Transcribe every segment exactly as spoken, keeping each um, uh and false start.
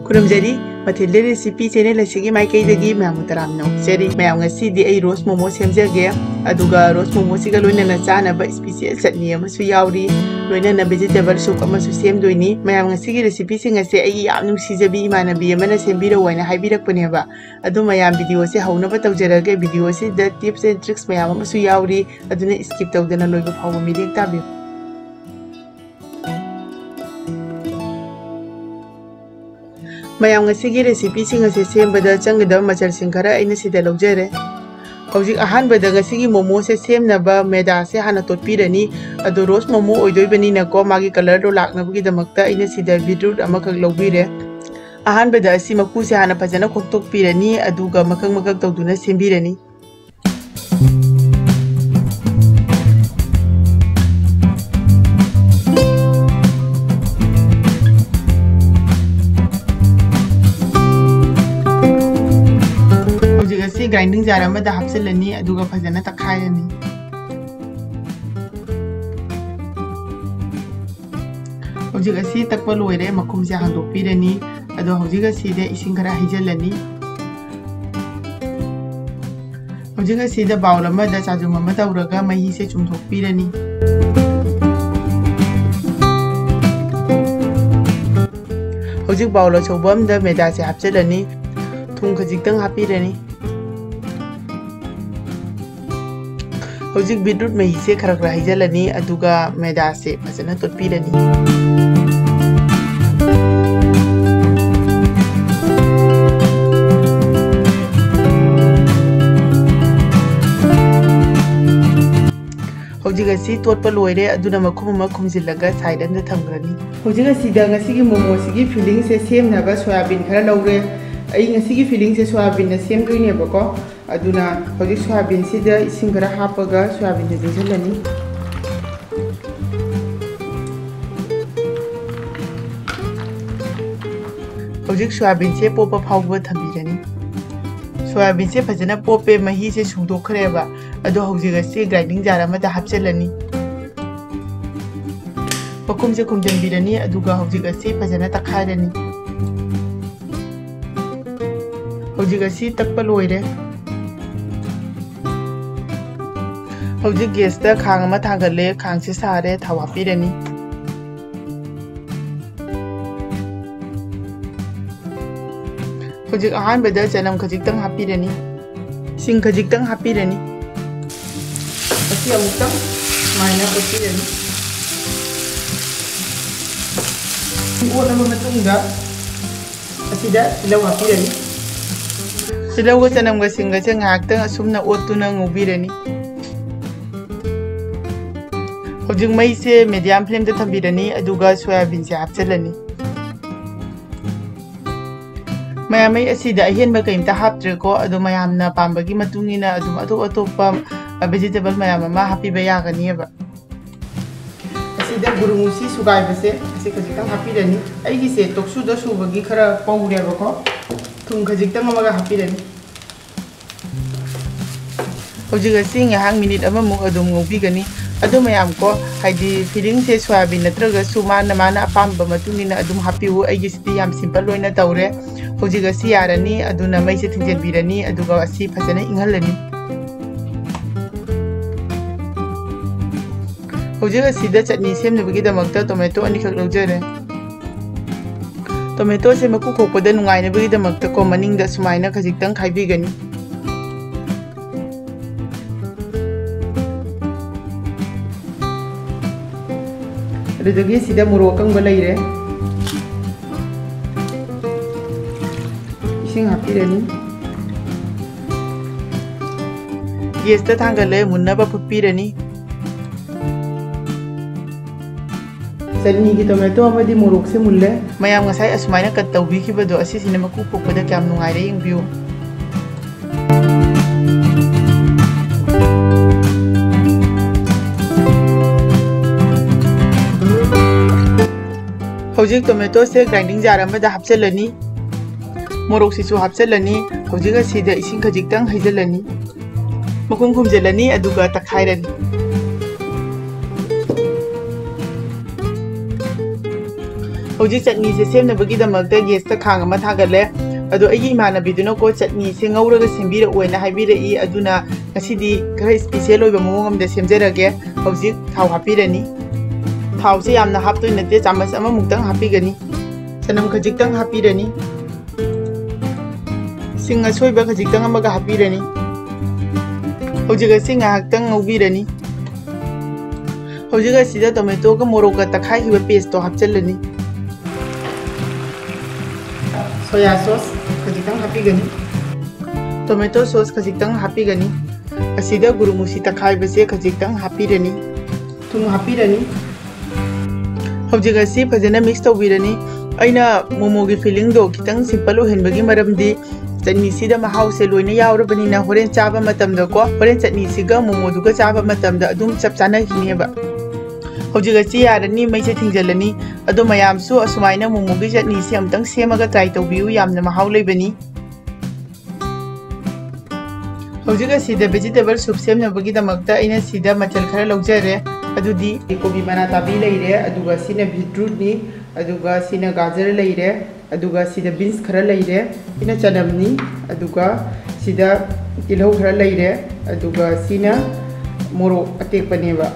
ꯈꯨꯔꯨꯝꯖꯔꯤ꯫ ꯃꯊꯦꯜꯗ recipe channel ꯑꯁꯤꯒꯤ ꯃꯥꯏꯀꯩꯗꯒꯤ ꯃꯌꯥꯝꯕꯨ ꯇꯔꯥꯝꯅ ꯑꯣꯛꯆꯔꯤ꯫ ꯃꯌꯥꯝ, ꯉꯁꯤꯗꯤ ꯑꯩ ꯔꯣꯁ ꯃꯣꯃꯣ ꯁꯦꯝꯖꯒꯦ, ꯑꯗꯨꯒ ꯔꯣꯁ ꯃꯣꯃꯣꯁꯤꯒ ꯂꯣꯏꯅꯅ ꯆꯥꯅꯕ ꯏꯁꯄꯤꯁꯦꯜ ꯆꯠꯅꯤ ꯑꯃꯁꯨ ꯌꯥꯎꯔꯤ, ꯂꯣꯏꯅꯅ ꯚꯦꯖꯤꯇꯦꯕꯜ ꯁꯨꯞ ꯑꯃꯁꯨ ꯁꯦꯝꯗꯣꯏꯅꯤ꯫ ꯃꯌꯥꯝ, ꯉꯁꯤꯒꯤ ꯔꯦꯁꯤꯄꯤꯁꯤꯡ ꯑꯁꯦ ꯑꯩꯒꯤ ꯌꯥꯝ ꯅꯨꯡꯁꯤꯖꯕꯤ ꯏꯃꯥꯟꯅꯕꯤ ꯑꯃꯅ ꯁꯦꯝꯕꯤꯔꯛꯑꯣ ꯍꯥꯏꯅ ꯍꯥꯏꯕꯤꯔꯛꯄꯅꯦꯕ꯫ ꯑꯗꯨ ꯃꯌꯥꯝ, ꯚꯤꯗꯤꯑꯣꯁꯦ ꯍꯧꯅꯕ ꯇꯧꯖꯔꯒꯦ꯫ ꯚꯤꯗꯤꯑꯣꯁꯤꯗ tips and tricks ꯃꯌꯥꯝ ꯑꯃꯁꯨ ꯌꯥꯎꯔꯤ, ꯑꯗꯨꯅ skip ꯇꯧꯗꯅ ꯂꯣꯏꯕ ꯐꯥꯎꯕ ꯃꯤꯠꯌꯦꯡ ꯇꯥꯕꯤꯌꯨ꯫ ꯃꯌꯥꯝ, ꯉꯁꯤꯒꯤ ꯔꯦꯁꯤꯄꯤꯁꯤꯡ ꯑꯁꯤ ꯁꯦꯝꯕꯗ ꯆꯪꯒꯗꯕ ꯃꯆꯜꯁꯤꯡ ꯈꯔ ꯑꯩꯅ ꯁꯤꯗ ꯂꯧꯖꯔꯦ꯫ ꯍꯧꯖꯤꯛ ꯑꯍꯥꯟꯕꯗ ꯉꯁꯤꯒꯤ ꯃꯣꯃꯣꯁꯦ ꯁꯦꯝꯅꯕ ꯃꯦꯗꯥꯁꯦ ꯍꯥꯟꯅ ꯇꯣꯠꯄꯤꯔꯅꯤ꯫ ꯑꯗꯣ ꯔꯣꯁ ꯃꯣꯃꯣ ꯑꯣꯏꯗꯣꯏꯕꯅꯤꯅꯀꯣ, ꯃꯥꯒꯤ ꯀꯂꯔꯗꯣ ꯂꯥꯛꯅꯕꯒꯤꯗꯃꯛꯇ ꯑꯩꯅ ꯁꯤꯗ ꯕꯤꯠꯔꯨꯠ ꯑꯃꯈꯛ ꯂꯧꯕꯤꯔꯦ꯫ ꯑꯍꯥꯟꯕꯗ ꯑꯁꯤ ꯃꯀꯨꯁꯦ ꯍꯥꯟꯅ ꯐꯖꯅ ꯈꯣꯛꯇꯣꯛꯄꯤꯔꯅꯤ, ꯑꯗꯨꯒ ꯃꯀꯛ ꯃꯀꯛ ꯇꯧꯗꯨꯅ ꯁꯦꯝꯕꯤꯔꯅꯤ꯫ ꯍꯧꯖꯤꯛ ꯑꯁꯤ ꯒ꯭ꯔꯥꯏꯟꯗꯤꯡ ꯖꯥꯔ ꯑꯃꯗ ꯍꯥꯞꯆꯤꯜꯂꯅꯤ, ꯑꯗꯨꯒ ꯐꯖꯅ ꯇꯛꯈꯥꯏꯔꯅꯤ꯫ ꯍꯧꯖꯤꯛ ꯑꯁꯤ ꯇꯛꯄ ꯂꯣꯏꯔꯦ, ꯃꯈꯨꯝꯁꯦ ꯍꯥꯡꯗꯣꯛꯄꯤꯔꯅꯤ꯫ ꯑꯗꯣ ꯍꯧꯖꯤꯛ ꯑꯁꯤꯗ ꯏꯁꯤꯡ ꯈꯔ ꯍꯩꯖꯤꯜꯂꯅꯤ꯫ ꯍꯧꯖꯤꯛ ꯑꯁꯤꯗ ꯕꯥꯎꯜ ꯑꯃꯗ ꯆꯥꯖꯨꯝ ꯑꯃ ꯇꯧꯔꯒ ꯃꯍꯤꯁꯦ ꯆꯨꯝꯊꯣꯛꯄꯤꯔꯅꯤ꯫ ꯍꯧꯖꯤꯛ ꯕꯥꯎꯜ ꯑꯆꯧꯕ ꯑꯃꯗ ꯃꯦꯗꯥꯁꯦ ꯍꯥꯞꯆꯤꯜꯂꯅꯤ꯫ ꯊꯨꯝ ꯈꯖꯤꯛꯇꯪ ꯍꯥꯞꯄꯤꯔꯅꯤ꯫ ꯍꯧꯖꯤꯛ ꯕꯤꯠꯔꯨꯠ ꯃꯍꯤꯁꯦ ꯈꯔ ꯈꯔ ꯍꯩꯖꯤꯜꯂꯅꯤ, ꯑꯗꯨꯒ ꯃꯦꯗꯥꯁꯦ ꯐꯖꯅ ꯇꯣꯠꯄꯤꯔꯅꯤ꯫ ꯍꯧꯖꯤꯛ ꯑꯁꯤ ꯇꯣꯠꯄ ꯂꯣꯏꯔꯦ, ꯑꯗꯨꯅ ꯃꯈꯨꯝ ꯑꯃ ꯈꯨꯝꯖꯤꯜꯂꯒ ꯁꯥꯏꯗ ꯑꯃꯗ ꯊꯝꯈ꯭ꯔꯅꯤ꯫ ꯍꯧꯖꯤꯛ ꯑꯁꯤꯗ ꯉꯁꯤꯒꯤ ꯃꯣꯃꯣꯁꯤꯒꯤ ꯐꯤꯂꯤꯡꯁꯦ ꯁꯦꯝꯅꯕ ꯁꯣꯌꯥꯕꯤꯟ ꯈꯔ ꯂꯧꯔꯦ꯫ ꯑꯩ ꯉꯁꯤꯒꯤ ꯐꯤꯂꯤꯡꯁꯦ ꯁꯣꯌꯥꯕꯤꯟꯅ ꯁꯦꯝꯗꯣꯏꯅꯦꯕꯀꯣ꯫ ꯑꯗꯨꯅ ꯍꯧꯖꯤꯛ ꯁꯣꯌꯥꯕꯤꯟꯁꯤꯗ ꯏꯁꯤꯡ ꯈꯔ ꯍꯥꯞꯄꯒ ꯁꯣꯌꯥꯕꯤꯟꯁꯦ ꯇꯤꯡꯁꯤꯜꯂꯅꯤ꯫ ꯍꯧꯖꯤꯛ ꯁꯣꯌꯥꯕꯤꯟꯁꯦ ꯄꯣꯞꯄ ꯐꯥꯎꯕ ꯊꯝꯕꯤꯔꯅꯤ꯫ ꯁꯣꯌꯥꯕꯤꯟꯁꯦ ꯐꯖꯅ ꯄꯣꯞꯄꯦ, ꯃꯍꯤꯁꯦ ꯁꯨꯡꯗꯣꯛꯈ꯭ꯔꯦꯕ꯫ ꯑꯗꯣ ꯍꯧꯖꯤꯛ ꯑꯁꯤ ꯒ꯭ꯔꯥꯏꯟꯗꯤꯡ ꯖꯥꯔ ꯑꯃꯗ ꯍꯥꯞꯆꯤꯜꯂꯅꯤ꯫ ꯃꯈꯨꯝꯁꯦ ꯈꯨꯝꯖꯤꯟꯕꯤꯔꯅꯤ, ꯑꯗꯨꯒ ꯍꯧꯖꯤꯛ ꯑꯁꯤ ꯐꯖꯅ ꯇꯛꯈꯥꯏꯔꯅꯤ꯫ ꯍꯧꯖꯤꯛ ꯑꯁꯤ ꯇꯛꯄ ꯂꯣꯏꯔꯦ꯫ ꯍꯧꯖꯤꯛ ꯒꯦꯁꯇ ꯈꯥꯡ ꯑꯃ ꯊꯥꯡꯒꯠꯂꯦ, ꯈꯥꯡꯁꯦ ꯁꯥꯔꯦ, ꯊꯥꯎ ꯍꯥꯞꯄꯤꯔꯅꯤ꯫ ꯍꯧꯖꯤꯛ ꯑꯍꯥꯟꯕꯗ ꯆꯅꯝ ꯈꯖꯤꯛꯇꯪ ꯍꯥꯞꯄꯤꯔꯅꯤ, ꯁꯤꯡ ꯈꯖꯤꯛꯇꯪ ꯍꯥꯞꯄꯤꯔꯅꯤ꯫ ꯑꯁꯤ ꯑꯃꯨꯛꯇꯪ ꯁꯨꯃꯥꯏꯅ ꯑꯣꯠꯄꯤꯔꯅꯤ꯫ ꯑꯣꯠꯂꯕ ꯃꯇꯨꯡꯗ ꯑꯁꯤꯗ ꯇꯤꯜꯍꯧ ꯍꯥꯞꯄꯤꯔꯅꯤ꯫ ꯇꯤꯜꯍꯧꯒ ꯆꯅꯝꯒ ꯁꯤꯡꯒꯁꯦ ꯉꯥꯏꯍꯥꯛꯇꯪ ꯑꯁꯨꯝꯅ ꯑꯣꯠꯇꯨꯅ ꯉꯧꯕꯤꯔꯅꯤ꯫ ꯍꯧꯖꯤꯛ ꯃꯩꯁꯦ medium flameꯗ ꯊꯝꯕꯤꯔꯅꯤ, ꯑꯗꯨꯒ ꯁꯣꯌꯥꯕꯤꯟꯁꯦ ꯍꯥꯞꯆꯤꯜꯂꯅꯤ꯫ ꯃꯌꯥꯝ, ꯑꯩ ꯑꯁꯤꯗ ꯑꯍꯦꯟꯕ ꯀꯩꯝꯇ ꯍꯥꯞꯇ꯭ꯔꯦꯀꯣ, ꯑꯗꯣ ꯃꯌꯥꯝꯅ ꯄꯥꯝꯕꯒꯤ ꯃꯇꯨꯡ ꯏꯟꯅ ꯑꯗꯨꯝ ꯑꯇꯣꯞ ꯑꯇꯣꯞꯄ, ꯑ, vegetable ꯃꯌꯥꯝ ꯑꯃ ꯍꯥꯞꯄꯤꯕ ꯌꯥꯒꯅꯤꯕ꯫ ꯑꯁꯤꯗ ꯒꯨꯔꯨꯃꯨꯁꯤ ꯁꯨꯒꯥꯏꯕꯁꯦ ꯑꯁꯤ ꯈꯖꯤꯛꯇꯪ ꯍꯥꯞꯄꯤꯔꯅꯤ꯫ ꯑꯩꯒꯤꯁꯦ ꯇꯣꯛꯁꯨꯗ ꯁꯨꯕꯒꯤ ꯈꯔ ꯄꯧꯔꯦꯕꯀꯣ꯫ ꯊꯨꯝ ꯈꯖꯤꯛꯇꯪ ꯑꯃꯒ ꯍꯥꯞꯄꯤꯔꯅꯤ꯫ ꯍꯧꯖꯤꯛ ꯑꯁꯤ ꯉꯥꯏꯍꯥꯛ minute ꯑꯃꯃꯨꯛ ꯑꯗꯨꯝ ꯉꯧꯕꯤꯒꯅꯤ꯫ ꯑꯗꯨ ꯃꯌꯥꯝ ꯀꯣ, ꯍꯥꯏꯗꯤ filling ꯁꯦ ꯁꯣꯌꯥꯕꯤꯟ ꯅꯠꯇ꯭ꯔꯒꯁꯨ ꯃꯥꯅ, ꯃꯥꯅ ꯑꯄꯥꯝꯕ ꯃꯇꯨꯡ ꯏꯟꯅ ꯑꯗꯨꯝ ꯍꯥꯞꯄꯤꯌꯨ꯫ ꯑꯩꯒꯤꯁꯤꯗꯤ ꯌꯥꯝ simple ꯑꯣꯏꯅ ꯇꯧꯔꯦ꯫ ꯍꯧꯖꯤꯛ ꯑꯁꯤ ꯌꯥꯔꯅꯤ, ꯑꯗꯨꯅ ꯃꯩꯁꯦ ꯊꯤꯡꯖꯤꯟꯕꯤꯔꯅꯤ, ꯑꯗꯨꯒ ꯑꯁꯤ ꯐꯖꯅ ꯏꯪꯍꯜꯂꯅꯤ꯫ ꯍꯧꯖꯤꯛ ꯑꯁꯤꯗ ꯆꯠꯅꯤ ꯁꯦꯝꯅꯕꯒꯤꯗꯃꯛꯇ tomato ꯑꯅꯤꯈꯛ ꯂꯧꯖꯔꯦ꯫ Tomato ꯁꯦ ꯃꯀꯨ ꯈꯣꯛꯄꯗ ꯅꯨꯡꯉꯥꯏꯅꯕꯒꯤꯗꯃꯛꯇꯀꯣ, ꯃꯅꯤꯡꯗ ꯁꯨꯃꯥꯏꯅ ꯈꯖꯤꯛꯇꯪ ꯈꯥꯏꯕꯤꯒꯅꯤ꯫ ꯑꯗꯨꯗꯒꯤ ꯁꯤꯗ ꯃꯣꯔꯣꯛ ꯑꯀꯪꯕ ꯂꯩꯔꯦ, ꯏꯁꯤꯡ ꯍꯥꯞꯄꯤꯔꯅꯤ꯫ ꯒꯦꯁꯇ ꯊꯥꯡꯒꯠꯂꯦ, ꯃꯨꯟꯅꯕ ꯐꯨꯠꯄꯤꯔꯅꯤ꯫ ꯆꯠꯅꯤꯒꯤ tomato ꯑꯃꯗꯤ ꯃꯣꯔꯣꯛꯁꯦ ꯃꯨꯜꯂꯦ꯫ ꯃꯌꯥꯝ ꯉꯁꯥꯏ ꯑꯁꯨꯃꯥꯏꯅ cut ꯇꯧꯕꯤꯈꯤꯕꯗꯣ, ꯑꯁꯤꯁꯤꯅ ꯃꯀꯨ ꯈꯣꯛꯄꯗ ꯀꯌꯥꯝ ꯅꯨꯡꯉꯥꯏꯔꯦ ꯌꯦꯡꯕꯤꯌꯨ꯫ ꯍꯧꯖꯤꯛ tomato ꯁꯦ grinding jar ꯑꯃꯗ ꯍꯥꯞꯆꯤꯜꯂꯅꯤ꯫ ꯃꯣꯔꯣꯛꯁꯤꯁꯨ ꯍꯥꯞꯆꯤꯜꯂꯅꯤ꯫ ꯍꯧꯖꯤꯛ ꯑꯁꯤꯗ ꯏꯁꯤꯡ ꯈꯖꯤꯛꯇꯪ ꯍꯩꯖꯤꯜꯂꯅꯤ꯫ ꯃꯈꯨꯝ ꯈꯨꯝꯖꯤꯜꯂꯅꯤ, ꯑꯗꯨꯒ ꯇꯛꯈꯥꯏꯔꯅꯤ꯫ ꯍꯧꯖꯤꯛ ꯆꯠꯅꯤꯁꯦ ꯁꯦꯝꯅꯕꯒꯤꯗꯃꯛꯇ ꯒꯦꯁꯇ ꯈꯥꯡ ꯑꯃ ꯊꯥꯒꯠꯂꯦ꯫ ꯑꯗꯣ ꯑꯩꯒꯤ ꯏꯃꯥꯟꯅꯕꯤꯗꯨꯅꯀꯣ ꯆꯠꯅꯤꯁꯦ ꯉꯧꯔꯒ ꯁꯦꯝꯕꯤꯔꯛꯑꯣꯅ ꯍꯥꯏꯕꯤꯔꯛꯏ, ꯑꯗꯨꯅ ꯉꯁꯤꯗꯤ ꯈꯔ special ꯑꯣꯏꯕ ꯃꯑꯣꯡ ꯑꯃꯗ ꯁꯦꯝꯖꯔꯒꯦ꯫ ꯍꯧꯖꯤꯛ ꯊꯥꯎ ꯍꯥꯞꯄꯤꯔꯅꯤ꯫ ꯊꯥꯎꯁꯦ ꯌꯥꯝꯅ ꯍꯥꯞꯇꯣꯏ ꯅꯠꯇꯦ, ꯆꯥꯃꯁ ꯑꯃꯃꯨꯛꯇꯪ ꯍꯥꯞꯄꯤꯒꯅꯤ꯫ ꯆꯅꯝ ꯈꯖꯤꯛꯇꯪ ꯍꯥꯞꯄꯤꯔꯅꯤ꯫ ꯁꯤꯡ ꯑꯁꯣꯏꯕ ꯈꯖꯤꯛꯇꯪ ꯑꯃꯒ ꯍꯥꯞꯄꯤꯔꯅꯤ꯫ ꯍꯧꯖꯤꯛ ꯑꯁꯤ ꯉꯥꯏꯍꯥꯛꯇꯪ ꯉꯧꯕꯤꯔꯅꯤ꯫ ꯍꯧꯖꯤꯛ ꯑꯁꯤꯗ ꯇꯣꯃꯦꯇꯣꯒ ꯃꯣꯔꯣꯛꯀ ꯇꯛꯈꯥꯏꯈꯤꯕ pasteꯇꯣ ꯍꯥꯞꯆꯤꯜꯂꯅꯤ꯫ Soya sauce ꯈꯖꯤꯛꯇꯪ ꯍꯥꯞꯄꯤꯒꯅꯤ꯫ Tomato sauce ꯈꯖꯤꯛꯇꯪ ꯍꯥꯞꯄꯤꯒꯅꯤ꯫ ꯑꯁꯤꯗ ꯒꯨꯔꯨꯃꯨꯁꯤ ꯇꯛꯈꯥꯏꯕꯁꯦ ꯈꯖꯤꯛꯇꯪ ꯍꯥꯞꯄꯤꯔꯅꯤ꯫ ꯊꯨꯝ ꯍꯥꯞꯄꯤꯔꯅꯤ꯫ ꯍꯧꯖꯤꯛ ꯑꯁꯤ ꯐꯖꯅ mix ꯇꯧꯕꯤꯔꯅꯤ꯫ ꯑꯩꯅ ꯃꯣꯃꯣꯒꯤ feelingꯗꯣ ꯈꯤꯇꯪ simple ꯑꯣꯏꯍꯟꯕꯒꯤ ꯃꯔꯝꯗꯤ ꯆꯠꯅꯤꯁꯤꯗ ꯃꯍꯥꯎꯁꯦ ꯂꯣꯏꯅ ꯌꯥꯎꯔꯕꯅꯤꯅ ꯍꯣꯔꯦꯟ ꯆꯥꯕ ꯃꯇꯝꯗꯀꯣ, ꯍꯣꯔꯦꯟ ꯆꯠꯅꯤꯁꯤꯒ ꯃꯣꯃꯣꯗꯨꯒ ꯆꯥꯕ ꯃꯇꯝꯗ ꯑꯗꯨꯝ ꯆꯞ ꯆꯥꯅꯈꯤꯅꯦꯕ꯫ ꯍꯧꯖꯤꯛ ꯑꯁꯤ ꯌꯥꯔꯅꯤ, ꯃꯩꯁꯦ ꯊꯤꯡꯖꯤꯜꯂꯅꯤ꯫ ꯑꯗꯣ ꯃꯌꯥꯝꯁꯨ ꯑꯁꯨꯃꯥꯏꯅ ꯃꯣꯃꯣꯒꯤ ꯆꯠꯅꯤꯁꯦ ꯑꯃꯨꯛꯇꯪ ꯁꯦꯝꯃꯒ try ꯇꯧꯕꯤꯌꯨ, ꯌꯥꯝꯅ ꯃꯍꯥꯎ ꯂꯩꯕꯅꯤ꯫ ꯍꯧꯖꯤꯛ ꯑꯁꯤꯗ vegetable soup ꯁꯦꯝꯅꯕꯒꯤꯗꯃꯛꯇ ꯑꯩꯅ ꯁꯤꯗ ꯃꯆꯜ ꯈꯔ ꯂꯧꯖꯔꯦ꯫ ꯑꯗꯨꯗꯤ ꯀꯣꯕꯤ ꯃꯅꯥ ꯇꯥꯕꯤ ꯂꯩꯔꯦ, ꯑꯗꯨꯒ ꯁꯤꯅ beetrootꯅꯤ, ꯑꯗꯨꯒ ꯁꯤꯅ ꯒꯥꯖꯔ ꯂꯩꯔꯦ, ꯑꯗꯨꯒ ꯁꯤꯗ beans ꯈꯔ ꯂꯩꯔꯦ, ꯁꯤꯅ ꯆꯅꯝꯅꯤ, ꯑꯗꯨꯒ ꯁꯤꯗ ꯇꯤꯜꯍꯧ ꯈꯔ ꯂꯩꯔꯦ, ꯑꯗꯨꯒ ꯁꯤꯅ ꯃꯣꯔꯣꯛ ꯑꯇꯦꯛꯄꯅꯦꯕ꯫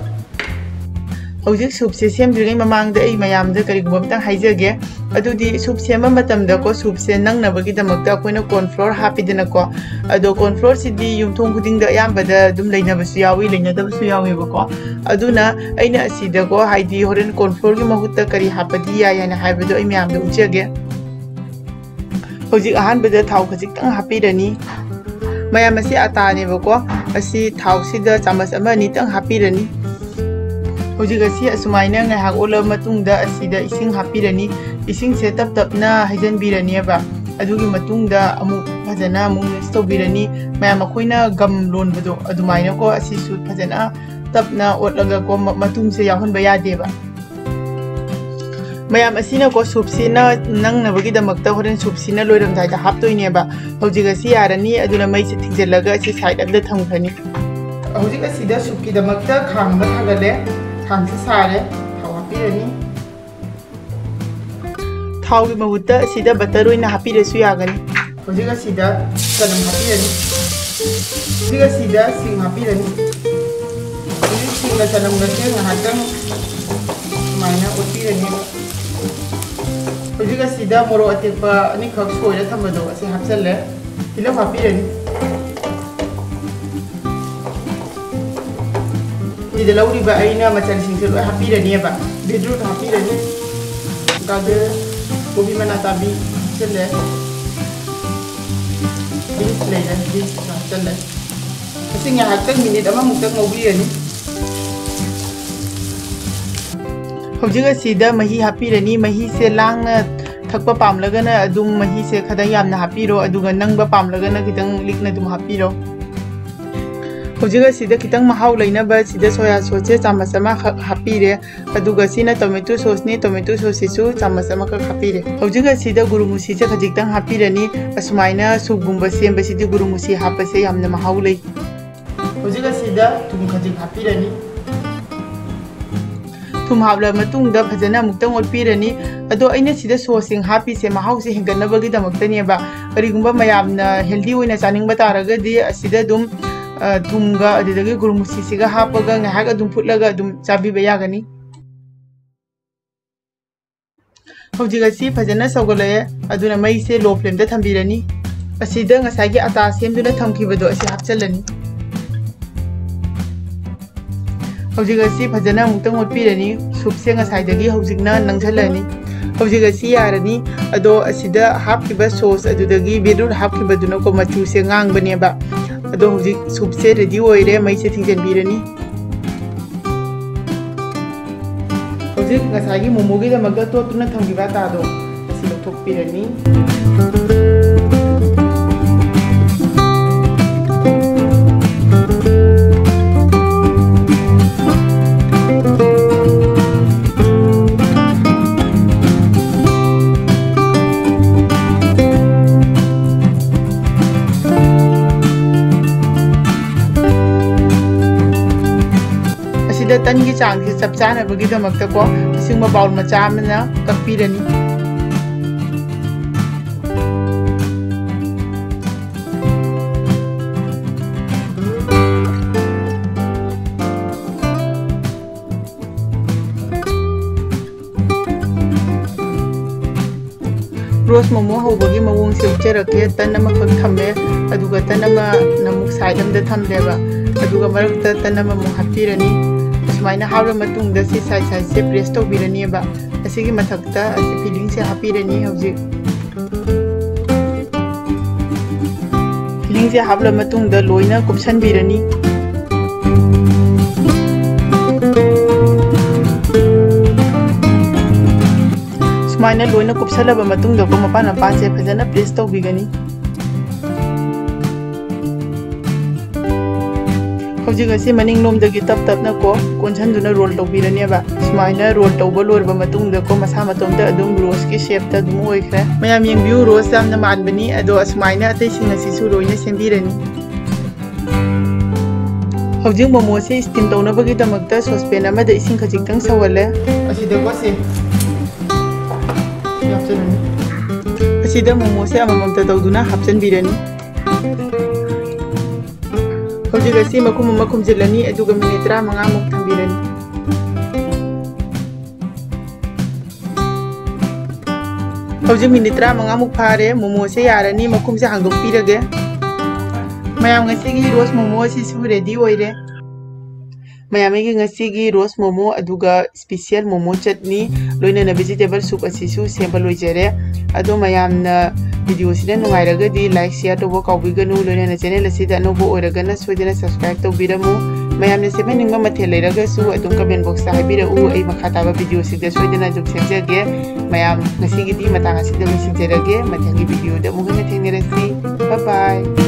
ꯍꯧꯖꯤꯛ soupꯁꯦ ꯁꯦꯝꯗ꯭ꯔꯤꯉꯩ ꯃꯃꯥꯡꯗ ꯑꯩ ꯃꯌꯥꯝꯗ ꯀꯔꯤꯒꯨꯝꯕ ꯑꯝꯇꯪ ꯍꯥꯏꯖꯒꯦ꯫ ꯑꯗꯨꯗꯤ soup ꯁꯦꯝꯕ ꯃꯇꯝꯗꯀꯣ, soupꯁꯦ ꯅꯪꯅꯕꯒꯤꯗꯃꯛꯇ ꯑꯩꯈꯣꯏꯅ corn flour ꯍꯥꯞꯄꯤꯗꯅꯀꯣ꯫ ꯑꯗꯣ corn flourꯁꯤꯗꯤ ꯌꯨꯝꯊꯣꯡ ꯈꯨꯗꯤꯡꯗ ꯑꯌꯥꯝꯕꯗ ꯑꯗꯨꯝ ꯂꯩꯅꯕꯁꯨ ꯌꯥꯎꯏ, ꯂꯩꯅꯗꯕꯁꯨ ꯌꯥꯎꯋꯦꯕꯀꯣ꯫ ꯑꯗꯨꯅ ꯑꯩꯅ ꯑꯁꯤꯗꯀꯣ, ꯍꯥꯏꯗꯤ ꯍꯣꯔꯦꯟ corn flourꯒꯤ ꯃꯍꯨꯠꯇ ꯀꯔꯤ ꯍꯥꯞꯄꯗꯤ ꯌꯥꯏ ꯍꯥꯏꯅ ꯍꯥꯏꯕꯗꯣ ꯑꯩ ꯃꯌꯥꯝꯗ ꯎꯠꯆꯒꯦ꯫ ꯍꯧꯖꯤꯛ ꯑꯍꯥꯟꯕꯗ ꯊꯥꯎ ꯈꯖꯤꯛꯇꯪ ꯍꯥꯞꯄꯤꯔꯅꯤ꯫ ꯃꯌꯥꯝ, ꯑꯁꯤ ꯑꯇꯥꯅꯦꯕꯀꯣ, ꯑꯁꯤ ꯊꯥꯎꯁꯤꯗ ꯆꯥꯃꯁ ꯑꯃ ꯑꯅꯤꯇꯪ ꯍꯥꯞꯄꯤꯔꯅꯤ꯫ ꯍꯧꯖꯤꯛ ꯑꯁꯤ ꯑꯁꯨꯃꯥꯏꯅ ꯉꯥꯏꯍꯥꯛ ꯑꯣꯠꯂꯕ ꯃꯇꯨꯡꯗ ꯑꯁꯤꯗ ꯏꯁꯤꯡ ꯍꯥꯞꯄꯤꯔꯅꯤ꯫ ꯏꯁꯤꯡꯁꯦ ꯇꯞ ꯇꯞꯅ ꯍꯩꯖꯤꯟꯕꯤꯔꯅꯦꯕ꯫ ꯑꯗꯨꯒꯤ ꯃꯇꯨꯡꯗ ꯑꯃꯨꯛ ꯐꯖꯅ ꯑꯃꯨꯛ mix ꯇꯧꯕꯤꯔꯅꯤ꯫ ꯃꯌꯥꯝ, ꯑꯩꯈꯣꯏꯅ gum ꯂꯣꯟꯕꯗꯣ ꯑꯗꯨꯃꯥꯏꯅꯀꯣ, ꯑꯁꯤꯁꯨ ꯐꯖꯅ ꯇꯞꯅ ꯑꯣꯠꯂꯒꯀꯣ, ꯃ-, ꯃꯇꯨꯝꯁꯦ ꯌꯥꯎꯍꯟꯕ ꯌꯥꯗꯦꯕ꯫ ꯃꯌꯥꯝ, ꯑꯁꯤꯅꯀꯣ, soupꯁꯤꯅ ꯅꯪꯅꯕꯒꯤꯗꯃꯛꯇ ꯍꯣꯔꯦꯟ soupꯁꯤꯅ ꯂꯣꯏꯔꯝꯗꯥꯏꯗ ꯍꯥꯞꯇꯣꯏꯅꯦꯕ꯫ ꯍꯧꯖꯤꯛ ꯑꯁꯤ ꯌꯥꯔꯅꯤ, ꯑꯗꯨꯅ ꯃꯩꯁꯦ ꯊꯤꯡꯖꯤꯜꯂꯒ ꯑꯁꯤ side ꯑꯃꯗ ꯊꯝꯈ꯭ꯔꯅꯤ꯫ ꯍꯧꯖꯤꯛ ꯑꯁꯤꯗ soupꯀꯤꯗꯃꯛꯇ ꯈꯥꯡ ꯑꯃ ꯊꯥꯒꯠꯂꯦ꯫ ꯈꯥꯡꯁꯤ ꯁꯥꯔꯦ꯫ ꯊꯥꯎ ꯍꯥꯞꯄꯤꯔꯅꯤ꯫ ꯊꯥꯎꯒꯤ ꯃꯍꯨꯠꯇ ꯑꯁꯤꯗ butter ꯑꯣꯏꯅ ꯍꯥꯞꯄꯤꯔꯁꯨ ꯌꯥꯒꯅꯤ꯫ ꯍꯧꯖꯤꯛ ꯑꯁꯤꯗ ꯆꯅꯝ ꯍꯥꯞꯄꯤꯔꯅꯤ꯫ ꯍꯧꯖꯤꯛ ꯑꯁꯤꯗ ꯁꯤꯡ ꯍꯥꯞꯄꯤꯔꯅꯤ꯫ ꯍꯧꯖꯤꯛ ꯁꯤꯡꯒ ꯆꯅꯝꯒꯁꯦ ꯉꯥꯏꯍꯥꯛꯇꯪ ꯁꯨꯃꯥꯏꯅ ꯑꯣꯠꯄꯤꯔꯅꯦꯕ꯫ ꯍꯧꯖꯤꯛ ꯑꯁꯤꯗ ꯃꯣꯔꯣꯛ ꯑꯇꯦꯛꯄ ꯑꯅꯤꯈꯛ ꯁꯣꯏꯔ ꯊꯝꯕꯗꯣ ꯑꯁꯤ ꯍꯥꯞꯆꯜꯂꯦ꯫ ꯇꯤꯜꯍꯧ ꯍꯥꯞꯄꯤꯔꯅꯤ꯫ ꯁꯤꯗ ꯂꯧꯔꯤꯕ ꯑꯩꯅ ꯃꯆꯜꯁꯤꯡꯁꯦ ꯂꯣꯏ ꯍꯥꯞꯄꯤꯔꯅꯦꯕ꯫ Beetroot ꯍꯥꯞꯄꯤꯔꯅꯤ꯫ ꯒꯥꯖꯔ, ꯀꯣꯕꯤ ꯃꯅꯥ ꯇꯥꯕꯤ ꯍꯥꯞꯆꯜꯂꯦ꯫ Beans ꯂꯩꯔꯦ, beans ꯍꯥꯞꯆꯜꯂꯦ꯫ ꯃꯁꯤ ꯉꯥꯏꯍꯥꯛꯇꯪ minute ꯑꯃꯃꯨꯛꯇꯪ ꯉꯧꯕꯤꯔꯅꯤ꯫ ꯍꯧꯖꯤꯛ ꯑꯁꯤꯗ ꯃꯍꯤ ꯍꯥꯞꯄꯤꯔꯅꯤ꯫ ꯃꯍꯤꯁꯦ ꯂꯥꯡꯅ ꯊꯛꯄ ꯄꯥꯝꯂꯒꯅ ꯑꯗꯨꯝ ꯃꯍꯤꯁꯦ ꯈꯤꯇꯪ ꯌꯥꯝꯅ ꯍꯥꯞꯄꯤꯔꯣ, ꯑꯗꯨꯒ ꯅꯪꯕ ꯄꯥꯝꯂꯒꯅ ꯈꯤꯇꯪ ꯂꯤꯛꯅ ꯑꯗꯨꯝ ꯍꯥꯞꯄꯤꯔꯣ꯫ ꯍꯧꯖꯤꯛ ꯑꯁꯤꯗ ꯈꯤꯇꯪ ꯃꯍꯥꯎ ꯂꯩꯅꯕ ꯁꯤꯗ soya sauce ꯁꯦ ꯆꯥꯃꯁ ꯑꯃꯈꯛ ꯍꯥꯞꯄꯤꯔꯦ, ꯑꯗꯨꯒ ꯁꯤꯅ tomato sauce ꯅꯤ, tomato sauce ꯁꯤꯁꯨ ꯆꯥꯃꯁ ꯑꯃꯈꯛ ꯍꯥꯞꯄꯤꯔꯦ꯫ ꯍꯧꯖꯤꯛ ꯑꯁꯤꯗ ꯒꯨꯔꯨ ꯃꯨꯁꯤꯁꯦ ꯈꯖꯤꯛꯇꯪ ꯍꯥꯞꯄꯤꯔꯅꯤ꯫ ꯑꯁꯨꯃꯥꯏꯅ soup ꯒꯨꯝꯕ ꯁꯦꯝꯕꯁꯤꯗꯤ ꯒꯨꯔꯨ ꯃꯨꯁꯤ ꯍꯥꯞꯄꯁꯦ ꯌꯥꯝꯅ ꯃꯍꯥꯎ ꯂꯩ꯫ ꯍꯧꯖꯤꯛ ꯑꯁꯤꯗ ꯊꯨꯝ ꯈꯖꯤꯛ ꯍꯥꯞꯄꯤꯔꯅꯤ꯫ ꯊꯨꯝ ꯍꯥꯞꯂꯕ ꯃꯇꯨꯡꯗ ꯐꯖꯅ ꯑꯃꯨꯛꯇꯪ ꯑꯣꯠꯄꯤꯔꯅꯤ꯫ ꯑꯗꯣ ꯑꯩꯅ ꯁꯤꯗ sauce ꯁꯤꯡ ꯍꯥꯞꯄꯤꯁꯦ ꯃꯍꯥꯎꯁꯦ ꯍꯦꯟꯒꯠꯅꯕꯒꯤꯗꯃꯛꯇꯅꯦꯕ꯫ ꯀꯔꯤꯒꯨꯝꯕ ꯃꯌꯥꯝꯅ healthy ꯑꯣꯏꯅ ꯆꯥꯅꯤꯡꯕ ꯇꯥꯔꯒꯗꯤ ꯑꯁꯤꯗ ꯑꯗꯨꯝ, ꯑ, ꯊꯨꯝꯒ ꯑꯗꯨꯗꯒꯤ ꯒꯨꯔꯨ ꯃꯨꯁꯤꯁꯤꯒ ꯍꯥꯞꯄꯒ ꯉꯥꯏꯍꯥꯛ ꯑꯗꯨꯝ ꯐꯨꯠꯂꯒ ꯑꯗꯨꯝ ꯆꯥꯕꯤꯕ ꯌꯥꯒꯅꯤ꯫ ꯍꯧꯖꯤꯛ ꯑꯁꯤ ꯐꯖꯅ ꯁꯧꯒꯠꯂꯛꯑꯦ, ꯑꯗꯨꯅ ꯃꯩꯁꯦ low flame ꯗ ꯊꯝꯕꯤꯔꯅꯤ꯫ ꯑꯁꯤꯗ ꯉꯁꯥꯏꯒꯤ ꯑꯇꯥ ꯁꯦꯝꯗꯨꯅ ꯊꯝꯈꯤꯕꯗꯣ ꯑꯁꯤ ꯍꯥꯞꯆꯜꯂꯅꯤ꯫ ꯍꯧꯖꯤꯛ ꯑꯁꯤ ꯐꯖꯅ ꯑꯃꯨꯛꯇꯪ ꯑꯣꯠꯄꯤꯔꯅꯤ꯫ Soup ꯁꯦ ꯉꯁꯥꯏꯗꯒꯤ ꯍꯧꯖꯤꯛꯅ ꯅꯪꯁꯜꯂꯅꯤ꯫ ꯍꯧꯖꯤꯛ ꯑꯁꯤ ꯌꯥꯔꯅꯤ꯫ ꯑꯗꯣ ꯑꯁꯤꯗ ꯍꯥꯞꯈꯤꯕ sauce ꯑꯗꯨꯗꯒꯤ beetroot ꯍꯥꯞꯈꯤꯕꯗꯨꯅꯀꯣ ꯃꯆꯨꯁꯦ ꯉꯥꯡꯕꯅꯦꯕ꯫ ꯑꯗꯣ ꯍꯧꯖꯤꯛ soup ꯁꯦ ready ꯑꯣꯏꯔꯦ꯫ ꯃꯩꯁꯦ ꯊꯤꯡꯖꯤꯟꯕꯤꯔꯅꯤ꯫ ꯍꯧꯖꯤꯛ ꯉꯁꯥꯏꯒꯤ ꯃꯣꯃꯣꯒꯤꯗꯃꯛꯇ ꯇꯣꯠꯇꯨꯅ ꯊꯝꯈꯤꯕ ꯑꯇꯥꯗꯣ ꯑꯁꯤ ꯂꯧꯊꯣꯛꯄꯤꯔꯅꯤ꯫ ꯑꯁꯤꯗ ꯇꯟꯒꯤ ꯆꯥꯡꯁꯦ ꯆꯞ ꯆꯥꯅꯕꯒꯤꯗꯃꯛꯇꯀꯣ ꯑꯁꯤꯒꯨꯝꯕ bowl ꯃꯆꯥ ꯑꯃꯅ ꯀꯛꯄꯤꯔꯅꯤ꯫ Roast momo ꯍꯧꯕꯒꯤ ꯃꯑꯣꯡꯁꯦ ꯎꯠꯆꯔꯛꯀꯦ꯫ ꯇꯟ ꯑꯃꯈꯛ ꯊꯝꯃꯦ, ꯑꯗꯨꯒ ꯇꯟ ꯑꯃꯅ ꯑꯃꯨꯛ side ꯑꯃꯗ ꯊꯝꯂꯦꯕ, ꯑꯗꯨꯒ ꯃꯔꯛꯇ ꯇꯟ ꯑꯃꯃꯨꯛ ꯍꯥꯞꯄꯤꯔꯅꯤ꯫ ꯁꯨꯃꯥꯏꯅ ꯍꯥꯞꯂ ꯃꯇꯨꯡꯗ ꯁꯤ side sideꯁꯦ press ꯇꯧꯕꯤꯔꯅꯦꯕ꯫ ꯑꯁꯤꯒꯤ ꯃꯊꯛꯇ ꯑꯁꯤ fillingꯁꯦ ꯍꯥꯞꯄꯤꯔꯅꯤ꯫ ꯍꯧꯖꯤꯛ fillingꯁꯦ ꯍꯥꯞꯂ ꯃꯇꯨꯡꯗ ꯂꯣꯏꯅ ꯀꯨꯞꯁꯟꯕꯤꯔꯅꯤ꯫ ꯁꯨꯃꯥꯏꯅ ꯂꯣꯏꯅ ꯀꯨꯞꯁꯜꯂꯕ ꯃꯇꯨꯡꯗꯀꯣ, ꯃꯄꯥꯟ ꯃꯄꯥꯟꯁꯦ ꯐꯖꯅ press ꯇꯧꯕꯤꯒꯅꯤ꯫ ꯍꯧꯖꯤꯛ ꯑꯁꯤ ꯃꯅꯤꯡꯂꯣꯝꯗꯒꯤ ꯇꯞ ꯇꯞꯅ ꯀꯣ ꯀꯣꯟꯁꯤꯟꯗꯨꯅ roll ꯇꯧꯕꯤꯔꯅꯦꯕ꯫ ꯁꯨꯃꯥꯏꯅ roll ꯇꯧꯕ ꯂꯣꯏꯔꯕ ꯃꯇꯨꯡꯗꯀꯣ, ꯃꯁꯥ ꯃꯇꯣꯝꯇ ꯑꯗꯨꯝ roastꯀꯤ shapeꯇ ꯑꯗꯨꯝ ꯑꯣꯏꯈ꯭ꯔꯦ꯫ ꯃꯌꯥꯝ ꯌꯦꯡꯕꯤꯌꯨ, roast ꯌꯥꯝꯅ ꯃꯥꯟꯕꯅꯤ꯫ ꯑꯗꯣ ꯑꯁꯨꯃꯥꯏꯅ ꯑꯇꯩꯁꯤꯡ ꯑꯁꯤꯁꯨ ꯂꯣꯏꯅ ꯁꯦꯝꯕꯤꯔꯅꯤ꯫ ꯍꯧꯖꯤꯛ momoꯁꯦ steam ꯇꯧꯅꯕꯒꯤꯗꯃꯛꯇ saucepan ꯑꯃꯗ ꯏꯁꯤꯡ ꯈꯖꯤꯛꯇꯪ ꯁꯧꯍꯜꯂꯦ꯫ ꯑꯁꯤꯗꯀꯣ ꯁꯦ, ꯁꯤ ꯍꯥꯞꯆꯤꯜꯂꯅꯤ꯫ ꯑꯁꯤꯗ momoꯁꯦ ꯑꯃꯃꯝꯇ ꯇꯧꯗꯨꯅ ꯍꯥꯞꯆꯤꯟꯕꯤꯔꯅꯤ꯫ ꯍꯧꯖꯤꯛ ꯑꯁꯤ ꯃꯈꯨꯝ ꯑꯃ ꯈꯨꯝꯖꯤꯜꯂꯅꯤ, ꯑꯗꯨꯒ minute ꯇꯔꯥꯃꯉꯥꯃꯨꯛ ꯊꯝꯕꯤꯔꯅꯤ꯫ ꯍꯧꯖꯤꯛ minute ꯇꯔꯥꯃꯉꯥꯃꯨꯛ ꯐꯥꯔꯦ, momoꯁꯦ ꯌꯥꯔꯅꯤ, ꯃꯈꯨꯝꯁꯦ ꯍꯥꯡꯗꯣꯛꯄꯤꯔꯒꯦ꯫ ꯃꯌꯥꯝ, ꯉꯁꯤꯒꯤ roast momo ꯑꯁꯤꯁꯨ ready ꯑꯣꯏꯔꯦ꯫ ꯃꯌꯥꯝ, ꯑꯩꯒꯤ ꯉꯁꯤꯒꯤ roast momo ꯑꯗꯨꯒ special momo chutney, ꯂꯣꯏꯅꯅ vegetable soup ꯑꯁꯤꯁꯨ ꯁꯦꯝꯕ ꯂꯣꯏꯖꯔꯦ꯫ ꯑꯗꯣ ꯃꯌꯥꯝꯅ videoꯁꯤꯅ ꯅꯨꯡꯉꯥꯏꯔꯒꯗꯤ like, share ꯇꯧꯕ ꯀꯥꯎꯕꯤꯒꯅꯨ꯫ ꯂꯣꯏꯅꯅ channel ꯑꯁꯤꯗ ꯑꯅꯧꯕ ꯑꯣꯏꯔꯒꯅ ꯁꯣꯏꯗꯅ subscribe ꯇꯧꯕꯤꯔꯝꯃꯨ꯫ ꯃꯌꯥꯝꯅ ꯁꯦꯝꯍꯟꯅꯤꯡꯕ ꯃꯊꯦꯜ ꯂꯩꯔꯒꯁꯨ ꯑꯗꯨꯝ comment boxꯇ ꯍꯥꯏꯕꯤꯔꯛꯎ꯫ ꯑꯩ ꯃꯈꯥ ꯇꯥꯕ videoꯁꯤꯡꯗ ꯁꯣꯏꯗꯅ ꯑꯗꯨꯝ ꯁꯦꯝꯖꯒꯦ꯫ ꯃꯌꯥꯝ, ꯉꯁꯤꯒꯤꯗꯤ ꯃꯇꯥꯡ ꯑꯁꯤꯗ ꯂꯣꯏꯁꯤꯟꯖꯔꯒꯦ꯫ ꯃꯊꯪꯒꯤ videoꯗ ꯑꯃꯨꯛ ꯍꯟꯅ ꯊꯦꯡꯅꯔꯁꯤ꯫ Bye bye꯫